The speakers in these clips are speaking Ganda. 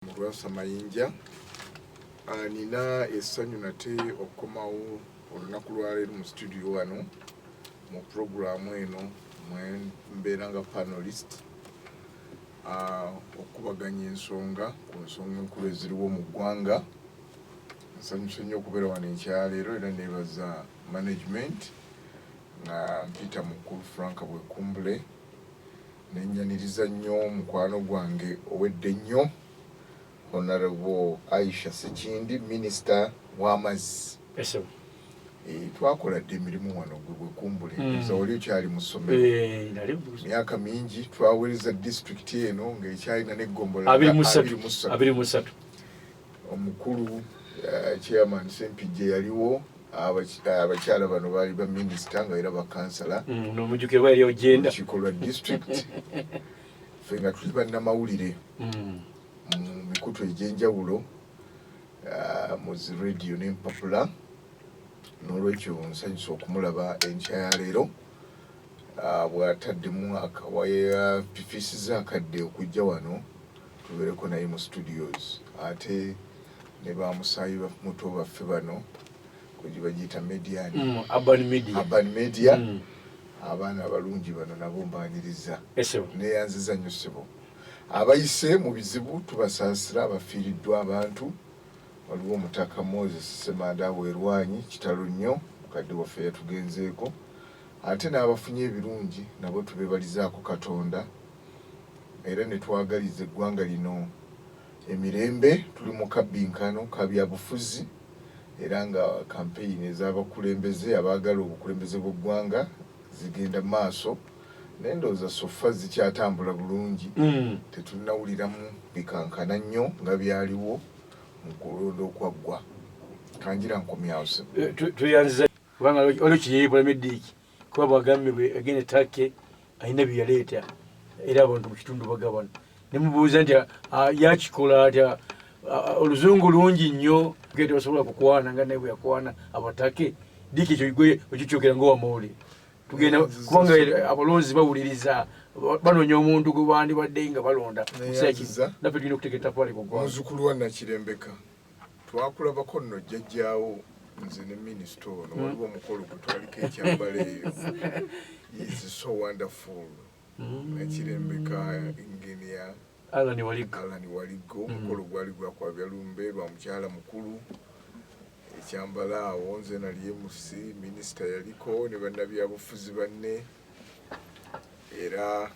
Lwasa Mayinja. Nina essanyu nate okukomawo olunaku lwaleero mu studio wano mu puroguramu eno mwe mbeera nga panelist, okukubaganya ensonga ku nsonga enkulu eziriwo mu ggwanga. Nsanyuse nnyo okubeera wano ekyaleero era neebaza management nga mpita mukulu Frank Bwekumbule, nenyaniriza nnyo mukwano gwange owedde ennyo, Honorable Aisha Sekindi, minisita w'amazzi. Twakola dda emirimu wano gwe Bwekumbule. Nza wali okyali mu ssomero. Myaka mingi twaweereza disitulikiti eno ng'ekyalina n'eggombolola 23. 23. Omukulu chairman Sempijja yaliwo, abakyala bano baali ba minisita nga era bakansala. Nomujjukira yali ogenda. Olukiiko lwa district, ffe nga tuli bannamawulire mu mikutu egy'enjawulo, mu zi radio n'empapula. N'olwekyo nsanyusa okumulaba enkya ya leero, bw'ataddemu wayafiisiza akadde okujja wano tubeereko naye mu studios, ate ne bamusaayi muto baffe bano bagiyita median. Urban Media. Urban Media. Abaana abalungi bano nabo mbaniriza. Neyanziza nnyo ssebo. Abayise mu bizibu tubasaasira, abafiiriddwa abantu. Waliwo omutaka Moses Semanda Werwanyi, kitalo nnyo, mukadde waffe yatugenzeeko. Ate n'abafunye ebirungi nabo tubebalizaako Katonda, era ne twagaliza eggwanga lino emirembe. Tuli mu kabbinkano ka byabufuzi, era nga kampeyini ez'abakulembeze abaagala obukulembeze bw'eggwanga zigenda maaso, naye ndowooza so far zikyatambula bulungi. Tetunnawuliramu bikankana nnyo nga byaliwo mu kulonda okwaggwa. Kanjira nkomyawo ssebo. Tweyanziza kubanga waliwo kiyeeyibulamu eddiiki, kuba bwagambye bwe agenda ettake alina bye yaleeta, era abantu mu kitundu bagabana. Ne mubuuza nti yakikola atya? Oluzungu lungi nnyo, genda tebasobola kukwana nga naye bwe yakwana abatake. Diiki ekyo gwe okikyogera ng'owamawulire, tugenda kubanga abalonzi bawuliriza, banoonya omuntu gwe bandibadde nga balonda. Neyanziza. Naffe tulina okuteeka ettaffaali ku ggwanga. Muzzukulu wa Nakirembeka, twakulabako nno jjajjaawo, nze ne minisita ono. Waliwo omukolo gwe twaliko ekyambalo eyo. Is so wonderful. Nakirembeka Engineer Alan Waliggo. Alan Waliggo. Omukolo gwali gwakwabya lumbe lwa mukyala mukulu ekyambalo awo. Nze nali MC, minisita yaliko ne bannabyabufuzi banne. Era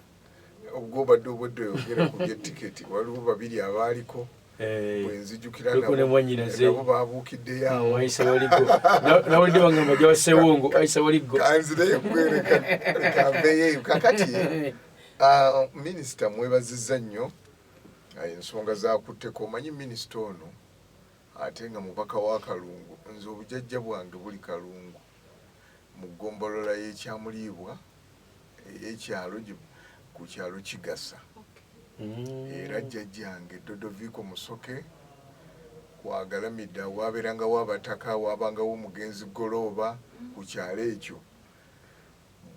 obwo obadde obwedde oyogera ku by'etiketi, waliwo babiri abaaliko bwenzijukira. Kuliko ne mwannyinaze. Nabo babuukiddeyo awo. Aisha Waliggo. Nawulidde bagamba gyawassewongo Aisha Waliggo. Kanzireyo kwereka kanveeyo. Kakati minisita mwebazizza nnyo ensonga zakutteko. Omanyi minisita ono ate nga mubaka wa Kalungu, nze obujajja bwange buli Kalungu mu ggombolola y'Ekyamuliibwa ey'ekyalo ku kyalo Kigasa. Era jjajjange Dodoviiko Musoke kwagalamidde awo, wabeerangawo abataka, wabangawo omugenzi Golooba ku kyalo ekyo.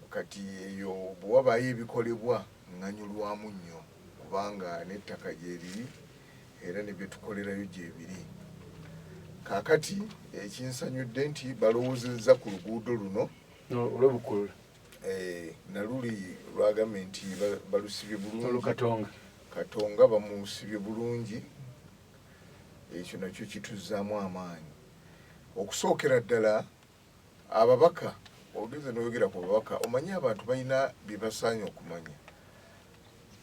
Kati eyo bwe wabaayo ebikolebwa ŋŋanyulwamu nnyo, kubanga n'ettaka gyeriri era ne bye tukolerayo gyebiri. Kaakati ekinsanyudde nti balowoozezza ku luguudo luno olw'Obukulula. Naluli lwagambye nti balusibye bulungi. Olukatonga. Katonga bamusibye bulungi, ekyo nakyo kituzzaamu amaanyi. Okusookera ddala ababaka, ogenze n'oyogera ku babaka, omanyi abantu balina bye basaanye okumanya.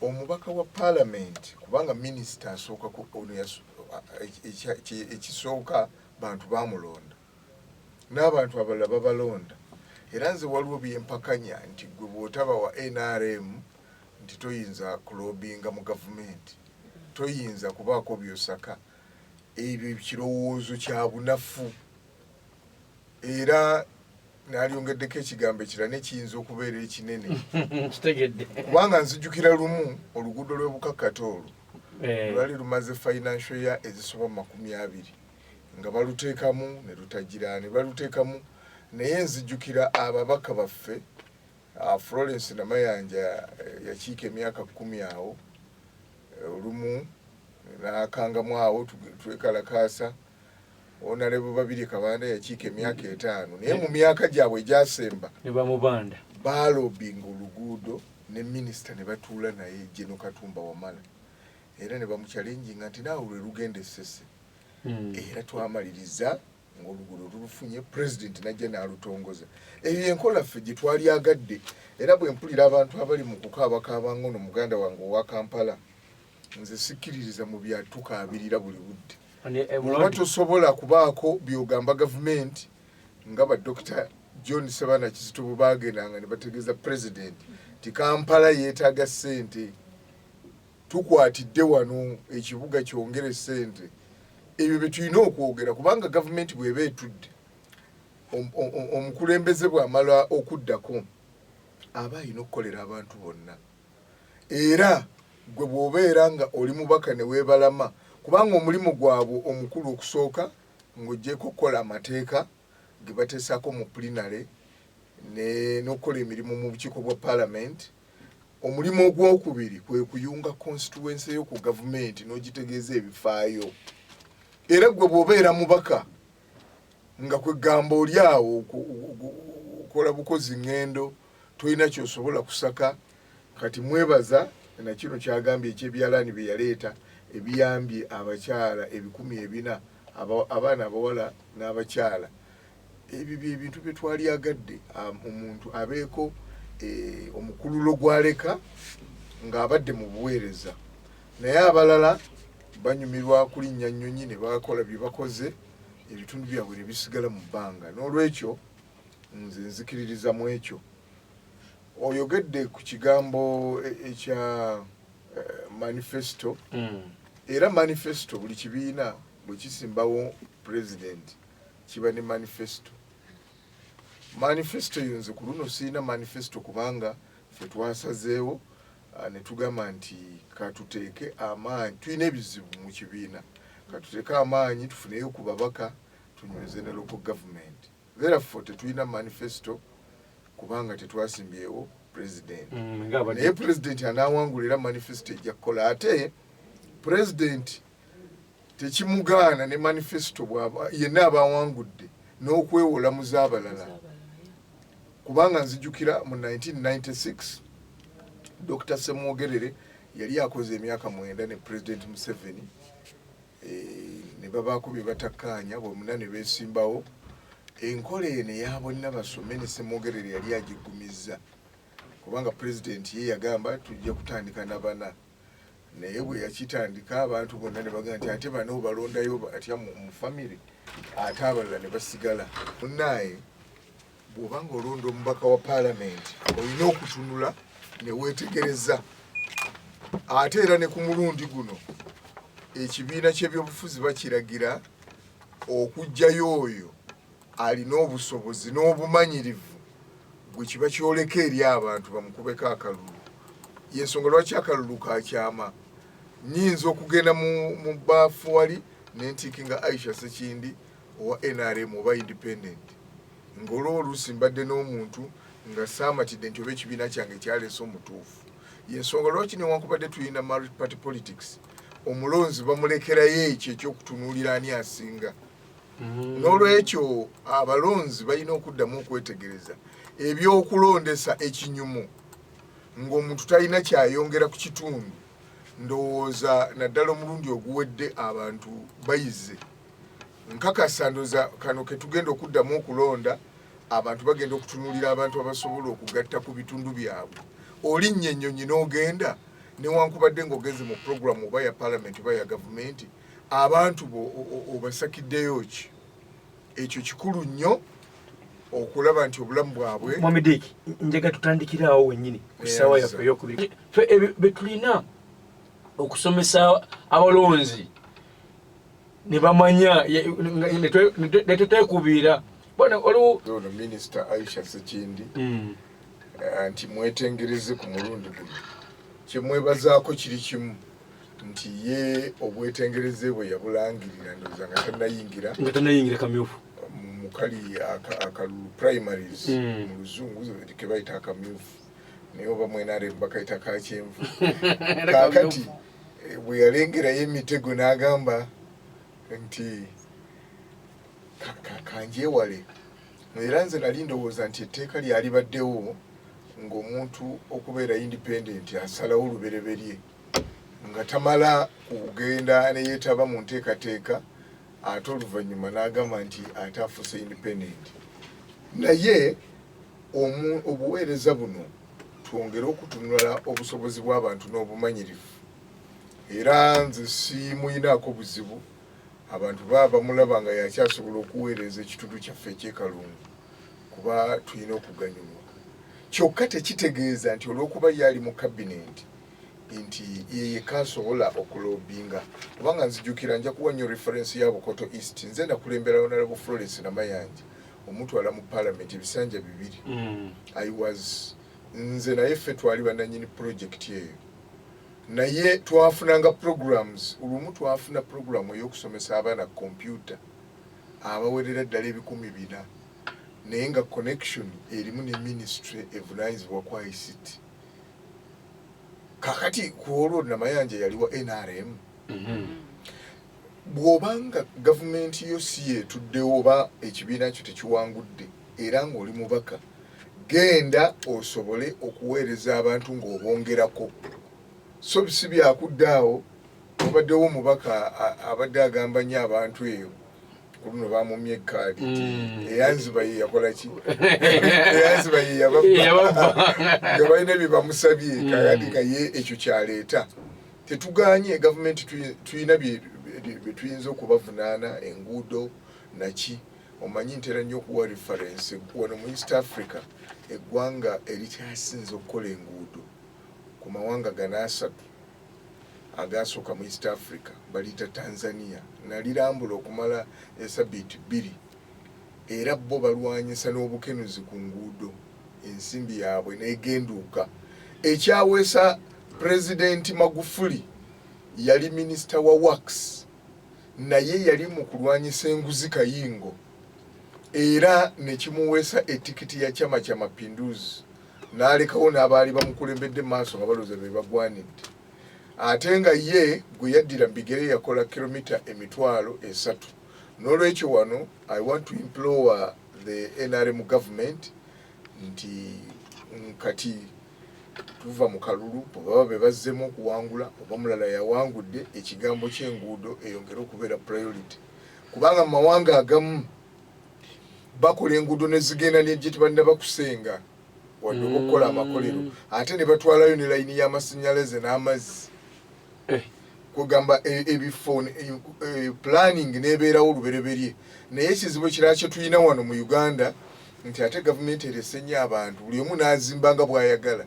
Omubaka wa paalamenti, kubanga minisita asooka ono ekisooka bantu bamulonda n'abantu abalala babalonda. Era nze waliwo byempakanya nti gwe bw'otaba wa NRM nti toyinza kulobinga mu gavumenti, toyinza kubaako byosaka. Ebyo kirowoozo kya bunafu, era nalyongeddeko ekigambo ekirala nekiyinza okubeera ekinene. Kitegedde. Kubanga nzijukira lumu oluguudo lw'Ebukakkata olwo lwali lumaze financial year ezisoba mu 20 nga baluteekamu ne lutagira ne baluteekamu. Naye nzijukira ababaka baffe, Florence Namayanja, yakiika emyaka 10 awo, olumu N'akangamu awo twekalakaasa. Honorable Babirye Kabanda yakiika emyaka 5, naye mu myaka gyabwe egyasemba ne bamubanda, balobinga oluguudo ne minisita ne batuula naye, General Katumba Wamala, era ne bamuchallenginga nti naawe lwe lugenda essese. Era twamaliriza ng'oluguudo tulufunye, pulezidenti najja n'alutongoza. Eyo enkola ffe gye twalyagadde. Era bwe mpulira abantu abali mu kukaabakaaba ngono muganda wange owa Kampala, nze sikkiririza mu byatukaabirira buli budde. Oba tosobola kubaako by'ogamba gavumenti nga ba Dr. John Sebana Kizito bwe baagendanga ne bategeeza pulezidenti nti Kampala yeetaaga ssente, tukwatidde wano ekibuga kyongere ssente. Ebyo bye tulina okwogera, kubanga gavumenti bw'eba etudde, omukulembeze bw'amala okuddako aba alina okukolera abantu bonna. Era gwe bw'obeera nga oli mubaka ne weebalama, kubanga omulimu gwabwe omukulu okusooka ng'oggyeeko okukola amateeka ge bateesaako mu plenary n'okukola emirimu mu bukiiko bwa paalamenti, omulimu ogwokubiri kwe kuyunga constituency yo ku gavumenti n'ogitegeeza ebifaayo. Era gwe bw'obeera mubaka nga kwegamba oli awo okola bukozi ŋŋendo, tolina ky'osobola kusaka. Kati mwebaza nakino kyagambye ekyebyalaani bye yaleeta ebiyambye abakyala 400,000, abaana abawala n'abakyala. Ebyo byebintu bye twalyagadde, omuntu abeeko omukululo gw'aleka ng'abadde mu buweereza. Naye abalala banyumirwa kulinnya nnyonyi ne bakola bye bakoze, ebitundu byabwe ne bisigala mu bbanga. N'olwekyo nze nzikiririza mu ekyo. Oyogedde ku kigambo ekya manifesto. Era manifesto, buli kibiina bwe kisimbawo pulezidenti kiba ne manifesto. Manifesto eyo, nze ku luno sirina manifesto, kubanga ffe twasazeewo ne tugamba nti katuteeke amaanyi, tulina ebizibu mu kibiina, katuteeke amaanyi tufuneyo ku babaka, tunyweze ne local government. Therefore tetulina manifesto kubanga tetwasimbyewo president. Naye president anaawangula, era manifesto ejja kukola. Ate president tekimugaana ne manifesto bw'aba yenna aba awangudde n'okwewola mu z'abalala, kubanga nzijukira mu 1996 Dr. Semwogerere yali akoze emyaka 9 ne President Museveni, ne babaako bye batakkaanya, bonna ne beesimbawo. Enkola eno eya bonna basome ne Semwogerere yali agigumizza, kubanga pulezidenti ye yagamba tujja kutandika na bana. Naye bwe yakitandika, abantu bonna ne bagamba nti ate bano balondayo batya mu famire, ate abalala ne basigala. Munnaaye, bw'oba nga olonda omubaka wa paalamenti, olina okutunula ne weetegereza. Ate era ne ku mulundi guno ekibiina ky'ebyobufuzi bakiragira okuggyayo oyo alina obusobozi n'obumanyirivu gwe kiba kyoleka eri abantu bamukubeko akalulu. Yensonga lwaki akalulu kakyama. Nyinza okugenda mu baafu wali nentiikinga Aisha Sekindi owa NRM oba independent, ng'olwo oluusi mbadde n'omuntu nga saamatidde nti oba ekibiina kyange kyaleese omutuufu. Yensonga lwaki newankubadde tulina party politics, omulonzi bamulekerayo ekyo ekyokutunuulira ani asinga. N'olwekyo abalonzi balina okuddamu okwetegereza ebyokulondesa ekinyumu ng'omuntu talina kyayongera ku kitundu. Ndowooza naddala omulundi oguwedde abantu bayize. Nkakasa, ndowooza kano ketugenda okuddamu okulonda, abantu bagenda okutunuulira abantu abasobola okugatta ku bitundu byabwe. Olinnya ennyonyi n'ogenda, newankubadde ng'ogenze mu puroguramu oba ya paalamenti oba ya gavumenti, abantu bo obasakiddeyo ki? Ekyo kikulu nnyo okulaba nti obulamu bwabwe. Mwami Dick, njaga tutandikire awo wennyini ku ssaawa yaffe eyokubiri. Ffe ebyo bye tulina okusomesa abalonzi ne bamanya ne teteekubiira. Bona waliwo ono Minisita Aisha Sekindi nti mwetengereze ku mulundi guno. Kyemwebazaako kiri kimu, nti ye obwetengereze bwe yabulangirira, ndowooza nga tannayingira nga tannayingira kamyufu. Mukali akalulu primaries mu luzungu ke bayita akamyufu, naye oba mwenarem bakayita kakyenvu. Kakati Bwe yalengerayo emitego n'agamba nti kanjewale. Era nze nali ndowooza nti etteeka lyalibaddewo ng'omuntu okubeera independent asalawo lubereberye nga tamala kugenda neyeetaba mu nteekateeka, ate oluvannyuma n'agamba nti ate afuuse independent. Naye obuweereza buno twongere okutunula obusobozi bw'abantu n'obumanyirivu. Era nze simuyinaako buzibu, abantu baba bamulaba nga yakyasobola okuweereza ekitundu kyaffe ekyekalungu, kuba tulina okuganyulwa. Kyokka tekitegeeza nti olw'okuba ye ali mu kabinenti nti yeyeka asobola okulobinga, kubanga nzijukira, nja kuwa nnyo reference ya Bukoto East. Nze nakulembera Honorable Florence Namayanja omutwala mu parliament ebisanja 2. I was nze naye ffe twali bannanyini project eyo, naye twafunanga programs. Olumu twafuna program ey'okusomesa abaana kompyuta abawerera ddala 4,000, naye nga connection erimu ne ministry evunanyizibwa ku ICT. Kakati ku olwo Namayanja yali wa NRM. Bw'obanga gavumenti yo si yeetuddewo oba ekibiina kyo tekiwangudde era ng'oli mubaka, genda osobole okuweereza abantu ng'obongerako, so si byakudde awo. Wabaddewo omubaka abadde agamba nnyo abantu eyo, ku luno bamumye ekaadi nti eyanziba ye yakola ki, eyanziba ye yababba, nga balina bye bamusabye. Kakati nga ye ekyo kyaleeta, tetuganye gavumenti, tulina bye tuyinza okubavunaana, enguudo naki. Omanyi ntera nnyo okuwa reference wano mu East Africa, eggwanga erikyasinze okukola enguudo ku mawanga gano asatu agasooka mu East Africa baliyita Tanzania. Nalirambula okumala esabiiti 2, era bo balwanyisa n'obukenuzi ku nguudo, ensimbi yaabwe negenduuka. Ekyaweesa Pulezidenti Magufuli yali minisita wa works, naye yali mu kulwanyisa enguzi kayingo, era nekimuweesa etikiti ya Chama Cha Mapinduzi, n'alekawo n'abaali bamukulembedde maaso nga balowooza be bagwanidde, ate nga ye gwe yaddira mu bigere yakola kilomita 300,000. N'olwekyo wano I want to implore the NRM government nti kati tuva mu kalulu, bwe baba be bazzemu okuwangula oba mulala yawangudde, ekigambo ky'enguudo eyongere okubeera priority, kubanga mu mawanga agamu bakola enguudo ne zigenda nejje tebannaba kusenga wadde oba okukola amakolero, ate ne batwalayo ne layini y'amasannyalaze n'amazzi. Kwegamba ebifo planning nebeerawo lubereberye. Naye ekizibu ekirala kye tulina wano mu Uganda nti ate gavumenti erese nnyo abantu, buli omu n'azimba nga bw'ayagala.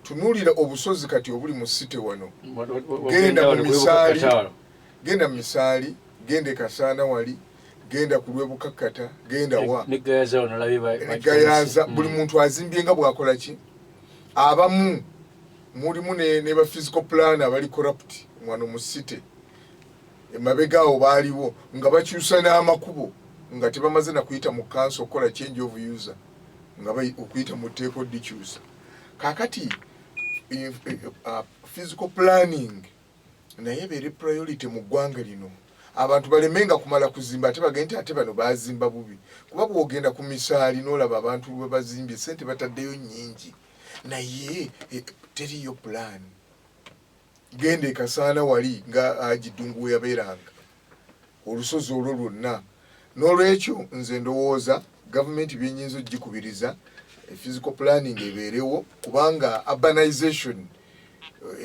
Tunuulira obusozi kati obuli mu city wano. Genda mu Misaali, genda mu Misaali, genda e Kasaana wali, genda ku lwebukakkata, genda wa Negayaza. Negayaza, buli muntu azimbye nga bw'akola ki. Abamu mulimu ne ba physical plan abali corrupt wano mu city. Emabega awo baaliwo nga bakyusa n'amakubo nga tebamaze na kuyita mu council okukola change of user, nga okuyita mu tteeka oddikyusa. Kaakati physical planning naye ebeere priority mu ggwanga lino, abantu balemenga kumala kuzimba ate bagende nti ate bano bazimba bubi, kuba bw'ogenda ku Misaali n'olaba abantu bwe bazimbye, sente bataddeyo nnyingi, naye teriyo plan. Genda e Kasaana wali nga Haji Ddungu we yabeeranga, olusozi olwo lwonna. N'olwekyo nze ndowooza gavumenti byenyinza ogikubiriza, physical planning ebeerewo, kubanga urbanization,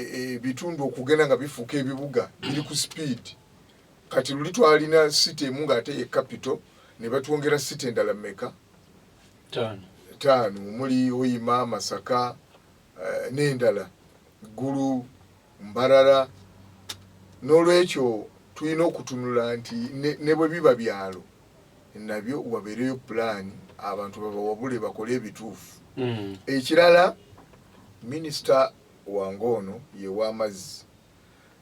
ebitundu okugenda nga bifuuka ebibuga biri ku speed. Kati luli twalina city emu ng'ate ye capital, ne batwongera city endala mmeka? Ttaano. Ttaano, omuli Hoima, Masaka, n'endala, Ggulu, Mbarara. N'olwekyo tulina okutunula nti ne bwe biba byalo nabyo wabeereyo pulaani, abantu babawabule bakole ebituufu. Ekirala, minisita wange ono ye w'amazzi,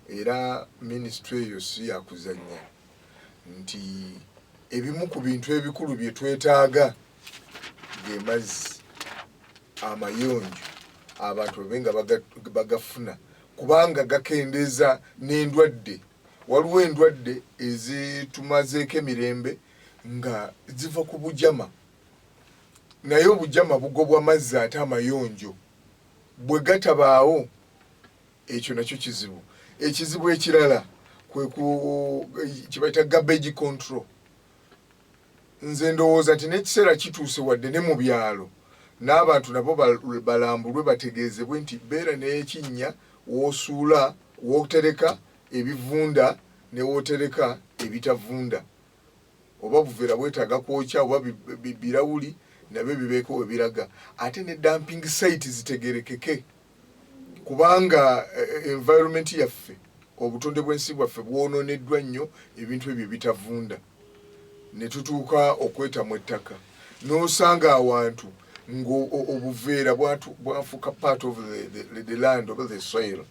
era minisitule eyo si yakuzannya, nti ebimu ku bintu ebikulu bye twetaaga ge mazzi amayonjo, abantu babe nga bagafuna. Kubanga gakendeeza n'endwadde. Waliwo endwadde ezitumazeeko emirembe nga ziva ku bujama, naye obujama bugobwa mazzi ate amayonjo. Bwe gatabaawo ekyo nakyo kizibu. Ekizibu ekirala kwe ku kye bayita garbage control. Nze ndowooza nti n'ekiseera kituuse wadde ne mu byalo n'abantu nabo balambulwe bategeezebwe nti beera n'ekinnya w'osuula, w'otereka ebivunda ne w'otereka ebitavunda. Oba buveera bwetaaga kwokya oba birawuli nabyo bibeeko we biraga. Ate ne dumping site zitegeerekeke kubanga environment yaffe, obutonde bw'ensi bwaffe bwonooneddwa nnyo ebintu ebyo ebitavunda. Ne tutuuka okwetamwa ettaka n'osanga awantu ng'obuveera bwafuuka part of the land oba the soil.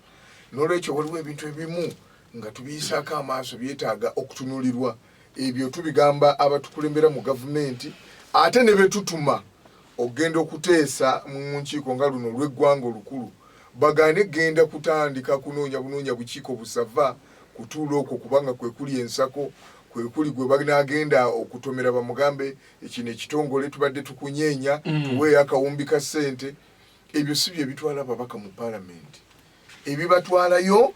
N'olwekyo waliwo ebintu ebimu nga tubiyisaako amaaso byetaaga okutunulirwa. Ebyo tubigamba abatukulembera mu gavumenti ate ne betutuma okugenda okuteesa mu nkiiko nga luno olw'eggwanga olukulu, bagaane genda kutandika kunoonya bunoonya bukiiko busava kutuula okwo, kubanga kwe kuli ensako, kwe kuli gwe banaagenda okutomera bamugambe ekino ekitongole tubadde tukunyeenya, tuweeyo akawumbi ka ssente. Ebyo si bye bitwala ababaka mu paalamenti. Ebibatwalayo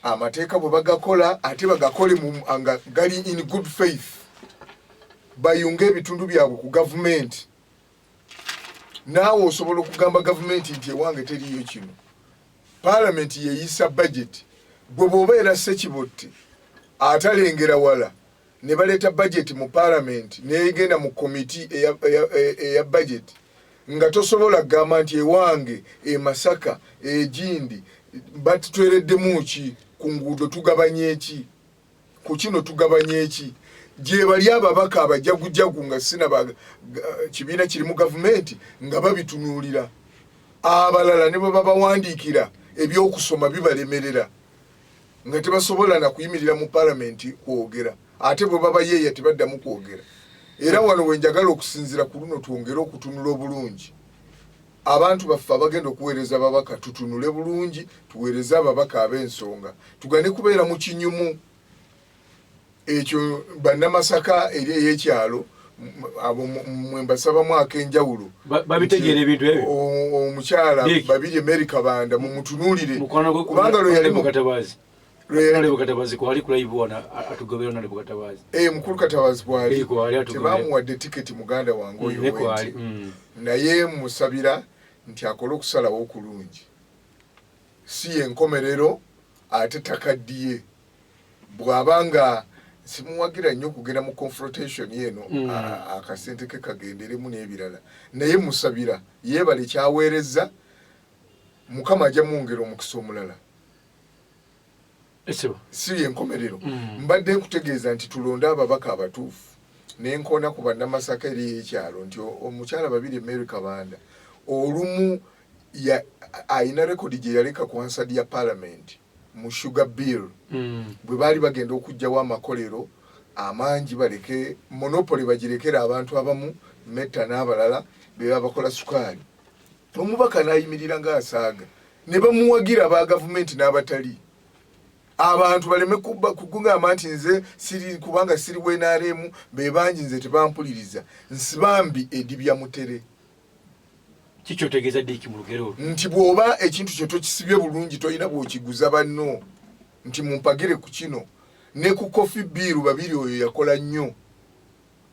amateeka bwe bagakola ate bagakole nga gali in good faith, bayunge ebitundu byabwe ku gavumenti. Naawe osobola okugamba gavumenti nti ewange teriiyo kino. Paalamenti yeyisa budget. Gwe bw'obeera Ssekibotte atalengera wala ne baleeta budget mu paalamenti n'egenda mu komiti eya budget, nga tosobola kugamba nti ewange e Masaka egindi batutwereddemu ki, ku nguudo tugabanye ki, ku kino tugabanye ki. Gye bali ababaka abajagujagu nga sina kibiina kiri mu gavumenti nga babitunuulira. Abalala ne bwe babawandiikira ebyokusoma bibalemerera nga tebasobola na kuyimirira mu paalamenti kwogera, ate bwe babayeeya tebaddamu kwogera. Era wano we njagala okusinziira ku luno twongere okutunula obulungi abantu baffe abagenda okuweereza ababaka, tutunule bulungi tuweereze ababaka ab'ensonga, tugane kubeera mu kinyumu ekyo. Bannamasaka eri ey'ekyalo abo mwe mbasabamu ak'enjawulo. Babitegeera ebintu ebyo. Omukyala Babirye Mary Kabanda mumutunuulire, kubanga lwe yali Katabazi, Katabazi kwali ku live wano atugobera Honorable Katabazi. Mukulu Katabazi kwali, tebamuwadde tiketi muganda wange oyo wenti, naye musabira nti akole okusalawo okulungi. Si yenkomerero ate takaddiye. Bw'aba nga simuwagira nnyo okugenda mu confrontation eno, akasente ke kagenderemu n'ebirala, naye musabira yeebale kyaweereza. Mukama ajja mwongera omukisa omulala. Si yenkomerero. Mbadde nkutegeeza nti tulonde ababaka abatuufu, nenkoona ku bannamasaka eri ekyalo nti omukyala Babirye Mary Kabanda olumu ayina rekodi gye yaleka ku Hansard ya parliament mu sugar bill, bwe baali bagenda okuggyawo amakolero amangi baleke monopoly bagirekere abantu abamu, Mehta n'abalala be bakola sukaali. Omubaka n'ayimirira ng'asaaga ne bamuwagira ba gavumenti n'abatali. Abantu baleme kugamba nti nze siri kubanga siri bw'NRM be bangi nze tebampuliriza. Nsibambi edibya mutere. Kikyotegeeza Diiki mu lugero olwo? Nti bw'oba ekintu kyo tokisibye bulungi, tolina bw'okiguza banno nti mumpagire ku kino. Ne ku coffee bill babiri oyo yakola nnyo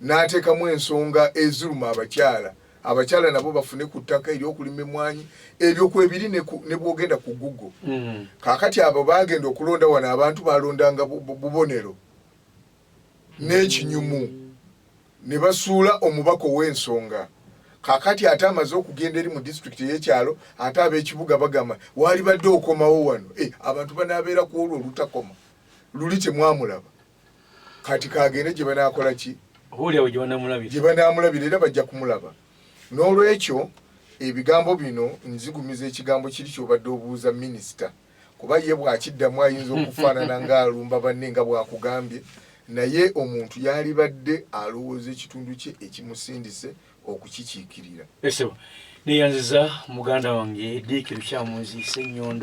n'ateekamu ensonga eziruma abakyala, abakyala nabo bafune ku ttaka ery'okulima emmwanyi. Ebyo kwebiri ne bw'ogenda ku Google. Kaakati abo baagenda okulonda wano abantu balondanga bubonero n'ekinyumu ne basuula omubaka ow'ensonga. Kaakati ate amaze okugenda eri mu disitulikiti ey'ekyalo, ate ab'ekibuga bagamba waalibadde okomawo wano. Abantu banaabeera ku olwo olutakoma luli temwamulaba, kati kagende gye banaakola ki, gye banaamulabira, era bajja kumulaba. N'olwekyo ebigambo bino nzigumiza ekigambo kiri ky'obadde obuuza minisita, kuba ye bw'akiddamu ayinza okufaanana ng'alumba banne nga bw'akugambye, naye omuntu yalibadde alowooza ekitundu kye ekimusindise okukikiikirira. Neyanziza muganda wange Diiki Lukyamuzi Ssenyondo.